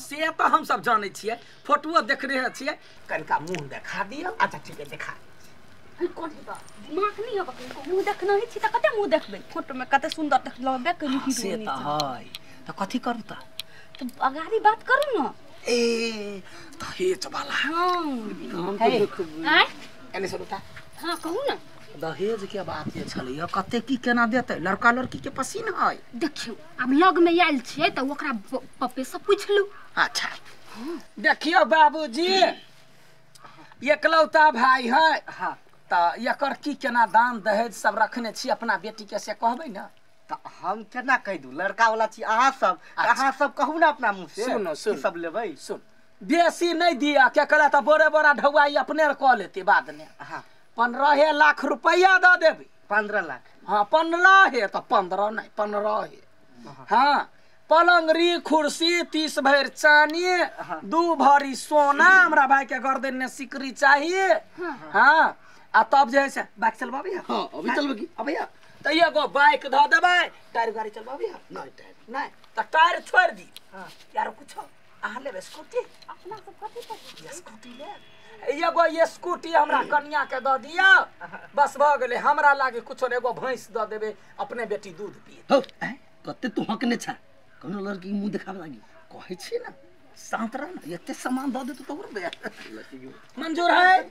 से तऽ हम सब जानै छियै, फोटोओ देखने छियै। कनिका मुँह देखा दियौ। अच्छा ठीक है देखा। दिमाग नहीं है मुँह देखना ही छी त कते मुँह देखबै फोटो में कते सुंदर देखलबे कनी हीरो से त है त कथि करू त अगाड़ी बात करू न। ए दहेज वाला। हां हम त देखबै। आय एने सुनू त। हां कहू न। दहेज के बात जे छलैया कते की केना देतै, लड़का लड़की के पसीन है। देखियौ आब लग में आयल छियै त ओकरा पप्पे से पूछलू। अच्छा देखियौ बाबूजी एकलौता भाई है। हां त एकर की केना दान दहेज सब रखने छी अपना बेटी के से कहबै न। त हम केना कहि दू, लड़का वाला छी अहाँ सब, अहाँ सब कहू ना अपना मुँह से। सुनो सुनो सब लेबै। सुन बेसी नहीं दिया क्या कहला त बोरे बोरा ढौआई अपने कह लेते बाद में। हाँ 15 लाख रुपया दऽ देबै। 15 लाख? हाँ 15 हे त 15 नहीं 15 हे। हाँ पलंगरी कुर्सी 30 भरि चानी 2 भरी सोना, हमरा भाई के गर्दन में सिकरी चाहिए। हाँ आ तब जे है से बाइक चलबाबी है। हाँ अभी चलबे की अभी त एगो बाइक धऽ देबै। टायर गाड़ी चलबाबी है? नहीं टायर नहीं त टायर छोड़ दी। हां यार कुछ अहाँ लेबै स्कूटी? अपना सब कथि पर स्कूटी ले एगो स्कूटी हमरा कन्या के दऽ दिया बस भऽ गेलै। हमरा लागे कुछो ने एगो भैंस दऽ देबै अपने बेटी दूध पिए। हो कते तू हकने छा, कोनो लड़की के मुंह देखाबे लागी कहै छी ना शांत रह ना, एते सामान दऽ देतौ त दे। मंजूर है?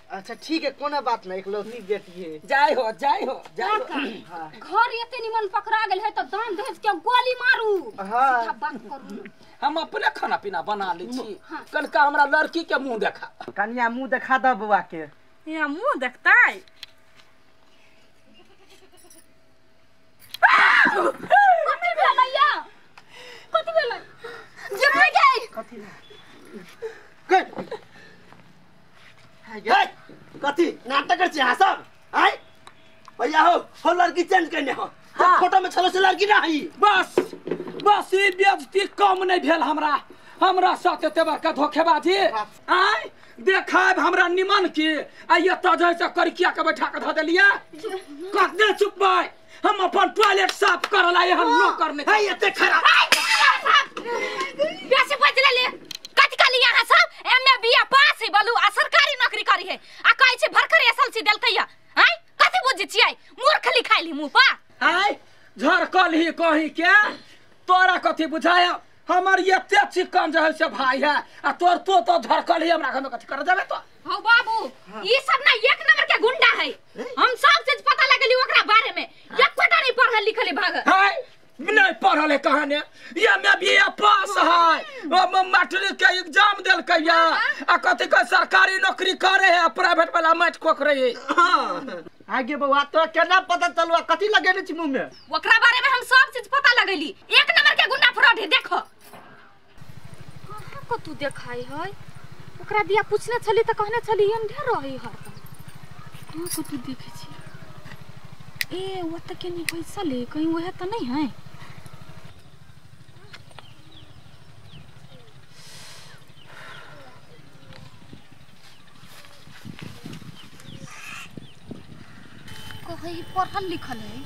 अच्छा ठीक है कोनो बात नहीं, एकलौती बेटी है। जाय हो जाय हो जाय हो। हाँ। घर एते निमन पकड़ा गेल है त दान दहेज के गोली मारू। हाँ। सीधा बात करू। हम अपने खाना पीना बना लै छी। हाँ। कनका हमरा लड़की के मुंह देखा। कन्या मुंह देखा द बउआ के। या मुंह देखतै? कथि भेलै या? कथि भेलै? जे गई कथि गई कथी नाटक कर छी अहाँ सब? आय भैया हो लड़की चेंज करने हो। हाँ। फोटो में छलो से लड़की ना है। बस बस ई बेइज्जती कम नहीं भेल हमरा, हमरा साथ एते बड़का धोखेबाजी। आय देखाब हमरा निमन के आ एतऽ जे से करिकिया के बैठा के धऽ देलियै। कते चुपबै हम अपन टॉयलेट साफ करऽ ला एहन नौकर नहीं है एते खराब। बेसी बजले ले कथि कहली अहाँ सब? एमए बीए पास है बोलू आ सरकारी नौकरी करी है आ कहै छै भरकर एसएलसी देलकै या। आय कथि बुझै छियै मूर्ख लिखाइली मुँह पर। आय झरकल ही कही के तोरा कथि बुझाय? हमर एते चिकन जे है से भाई है आ तोर तो झरकल ही हमरा घर में कथि कर जाबे तो। हौ बाबू ई सब ना एक नंबर के गुंडा है। हम सब चीज पता लगली ओकरा बारे में, एकोटा नहीं पढ़ल लिखल भाग है नहीं पढ़ल है कहाने। ये में भी पास है ओ मैट्रिक के एग्जाम देलकै या आ कथि के सरकारी नौकरी करे है प्राइवेट वाला माटि खोखरे है। हां आगे बउआ तो केना पता चलवा कथि लगेने छी मुंह में? ओकरा बारे में हम सब चीज पता लगेली, एक नंबर के गुंडा फ्रॉड है। देखो कहां को तू देखाई है? ओकरा दिया पूछने छली त कहने छली एन ढेर रही हरदम। कहां को तू देखे छी? ए वो त केनी पैसा ले कहीं वह त नहीं है। कहीं पढ़ल लिखल है,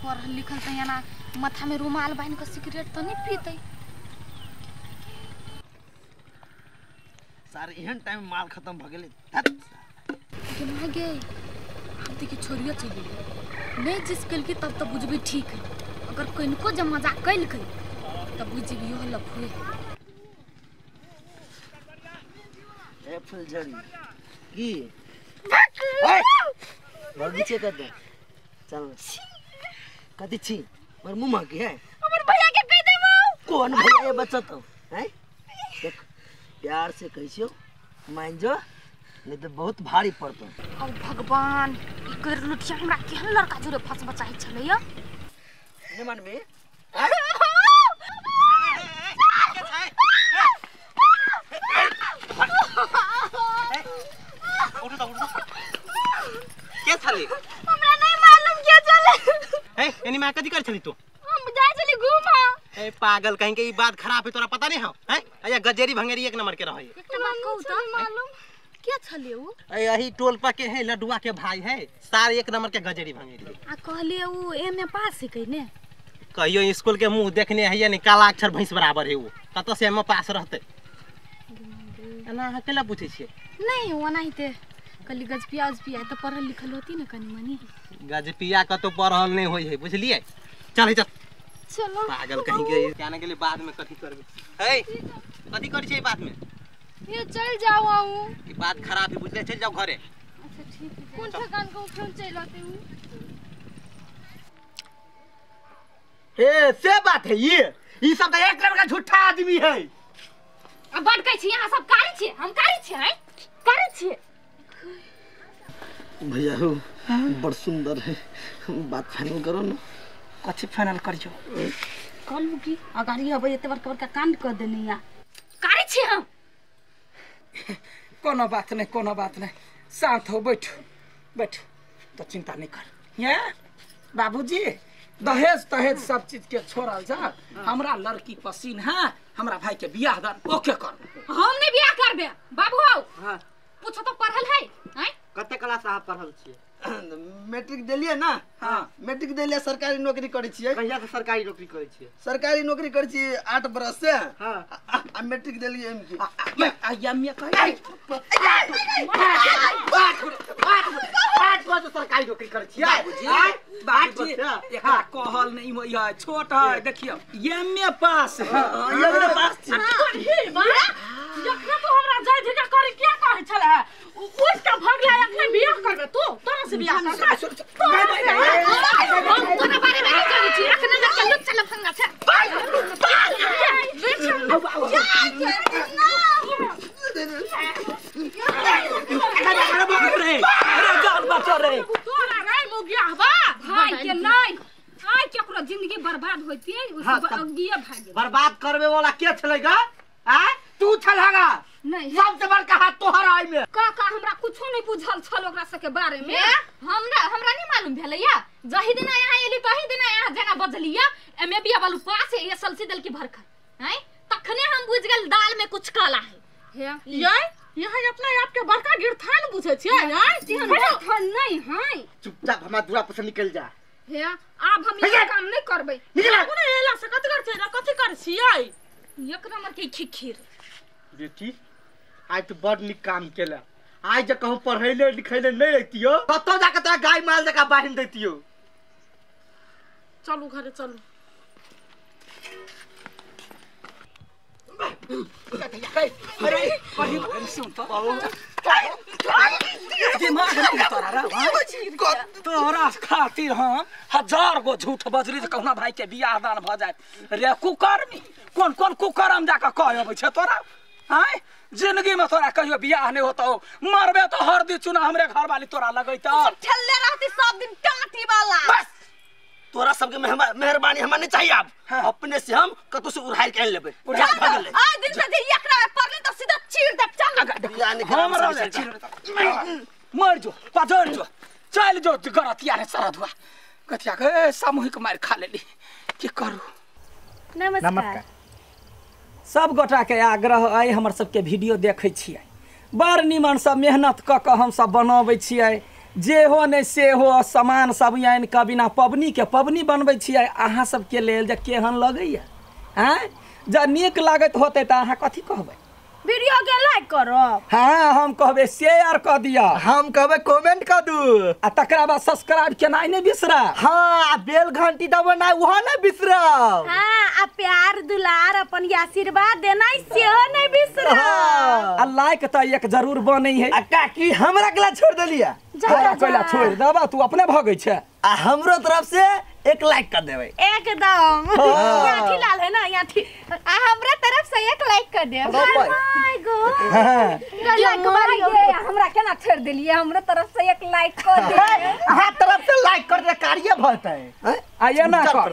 पढ़ल लिखल त यहाँ माथा में रुमाल बांध के सिगरेट त नहीं पीते। सर एहन टाइम माल खत्म भ गेलै। केना गे हम देखि छोड़ियो चलि गेलै नहीं जिस कलकी तब तो बुझबी ठीक है, अगर कनिको जब मजाक कलकै तब बुझबी यो लफुए। ए फुलझड़ी की बगीचे कर दे चल कथि छी मोर मुँह में की है? हमर भैया के कह देबो। कौन भैया ये बच्चा तो हैं? देख प्यार से कहियो मान जो नहीं तो बहुत भारी पड़तो। ओ भगवान ई कर लुठिया हमरा केहन लड़का जोरे फंस बचाई छलै या नहीं मानबे? उठो तो उठो के छली? हमरा नहीं मालूम के चले। ए एनी मां कथि कर छली तू? हम जाय छली घूमा। ए पागल कहीं के ई बात खराब है तोरा पता नहीं हो हैं? अया गजेरी भंगेरी एक नंबर के रहई। एकटा बात कहू त मालूम के छले उ? ए यही टोल पर के है लडुआ के भाई है सार एक नंबर के गजेरी भंगेरी। आ कहलिए उ एम ए पास है कइने? कहियो स्कूल के मुंह देखने है नहीं, काला अक्षर भैंस बराबर है वो, कतऽ से एम पास रहते। एना अहाँ केला पूछै छियै? नहीं ओनाहिते कली गजपिया उजपिया तऽ पढ़ल लिखल होती ना कनी मनी। गजपिया कतौ पढ़ल नहीं होय है, बुझलियै? चल चल चलो पागल कहीं के जाने के लिए बाद में कथी करबे। हे कथी करै छै बाद में? ये चल जाओ आऊ, ई बात खराब है बुझले, चल जाओ घरे। अच्छा ठीक है। कोन ठकान को फोन चल आते हूं। ए से बात है, ये सब एक लड़का झूठा आदमी है। अब बड़ कहै छी अहाँ सब कारी छी, हम कारी छी हैं, कारी छी। भैया हो बड़ सुंदर है, बात फाइनल करो ना। कथी फाइनल करियो? कहलू की अगाड़ी अबै एते बड़का बड़का कांड कर देने या कारी छी हम। कोनो बात नहीं, कोनो बात नहीं, शांत हो, बैठ बैठ, तो चिंता नहीं कर। ये बाबूजी दहेज तहेज सब चीज के छोड़ल जा, हमरा लड़की पसीन है, हमरा भाई के बियाह दान ओके कर। हम नहीं बियाह करबे बाबू। आओ हां पूछो तो पढ़ल है हैं? कते क्लास अहाँ पढ़ल छियै? मैट्रिक देलियै ना? हां मैट्रिक देलियै, सरकारी नौकरी करै छियै। कहिया से सरकारी नौकरी करै छियै? सरकारी नौकरी करै छियै 8 बरस से। हां आ मैट्रिक देलियै एम के आ एम ए कहै 8 बरस सरकारी नौकरी करै छियै बाबूजी। एकरा कहल नहीं होय है, छोट है, देखियो एम ए पास है, एम ए पास छी। जखने तू हमरा जाय धिका करे क्या कहै छले, उठ के भगला अखने बियाह करबे तू, तोरा से बियाह करबे। हम तोरा बारे में नहीं जानै छी, अखने लड़का लुच्चा लफंगा छै। अरे जान बचा रे तोरा रे मुगिया बा भाई के नहीं, आइ केकरो जिंदगी बर्बाद होती है अगिए भागे। बर्बाद करबे वाला के छलै गा? आ तू छलगा नहीं, सबसे बड़का हाथ तोहर आई में। काका हमरा कुछो नहीं बुझल छल ओकरा सब के बारे में, हमरा हमरा नहीं मालूम भेलैया। जही दिना यहाँ एली तही दिना यहाँ जेना बजलिया एम ए बिया वालू पास है एसएलसी दल की भरखर हैं, तखने हम बुझ गेल दाल में कुछ काला है। हे ये यहाँ अपना आप के बड़का गिरथान बुझे छियै? गिरथान नहीं है, चुपचाप हमरा दूरा पर से निकल जा। हे आब हम ई काम नहीं करबै। निकल कोने एला से कथि कर छै, कथि कर छियै? एक नंबर के खिखिर बेटी, आज तो बड़ निक काम केला। आज जे कहूँ पढ़ैले लिखैले नहीं रहितियो कतौ जाके तोरा गाय माल जका बान्हि दैतियो। चलू घरे चलू। अरे पढ़ी सुन तो दिमाग नहीं तोरा रे, तोरा खातिर हम 1000 गो झूठ बजली जे कहुना भाई के बियाह दान भ जाए रे। कुकर्मी कोन कोन कुकर्म जाके कह अबै छै तोरा? आय जिंदगी में तोरा कहियो बियाह नहीं होतो, मरबे तो हरदी चुना हमरे घर वाली तोरा लगैता। ठल्ले रहती सब दिन टाटी वाला। बस तोरा सबके मेहरबानी हमरा नहीं चाहिए। अब हाँ। अपने से हम कतौ से उड़ाइल के लेबे। आज दिन से जे एकरा में पड़ले त सीधा चीर दे। चल हमरा ले चीर मर जो पजर जो चल जो गरतिया रे सरदुआ गतिया के सामूहिक मार खा लेली, की करू। नमस्कार सब गोटा के आग्रह अइ हमर सबके वीडियो देखै छियै, बड़ निमन सब मेहनत कऽ कऽ हम सब बनबै छियै, जे हो नहि से हो सामान सब आनि कऽ बिना पबनी के पबनी बनबै छियै अहाँ सबके लेल। जे केहन लगैया आँय, जँ नीक लागैत होतै तऽ अहाँ कथी कहबै? वीडियो के लाइक करब। हाँ हम कहबै शेयर कऽ दिअ, हम कहबै कमेंट कऽ दू, आ तकरा बाद सब्सक्राइब केनाइ नहि बिसरब। हाँ आ बेल घंटी दबेनाइ ओहो नहि बिसरब। हाँ आ प्यार दुलार अपन आशीर्वाद देनाइ सेहो नहि बिसरब। आ लाइक तऽ एक जरूर बनै है। आ काकी हमरा केला छोड़ देलियै? तोरा कोइला छोड़ देबा, तू अपने भगै छै। आ हमरो तरफ से एक लाइक कर देबै एकदम। यहाँ लाल है ना यहाँ, आ हमरा तरफ से एक लाइक कर देब। My God like मारियो, हमरा केना छोड़ देलियै? हमरा तरफ से एक लाइक कर दे। अहाँ तरफ से लाइक कर दे कार्य भतै। आ एना कर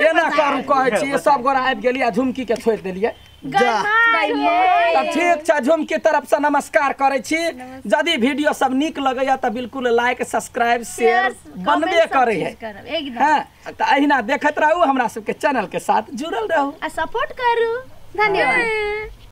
एना करू कहै छी, सब गोरा आबि गेलियै आ झुमकी के छोड़ि देलियै। तऽ ठीक छै, झुमकी तरफ से नमस्कार करै छी। यदि वीडियो सब नीक लगैया तऽ बिल्कुल लाइक सब्सक्राइब शेयर बनबे करै है। हाँ तऽ अहिना देखैत रहू, हमरा सबके चैनल के साथ जुड़ल रहू आ सपोर्ट करू। धन्यवाद।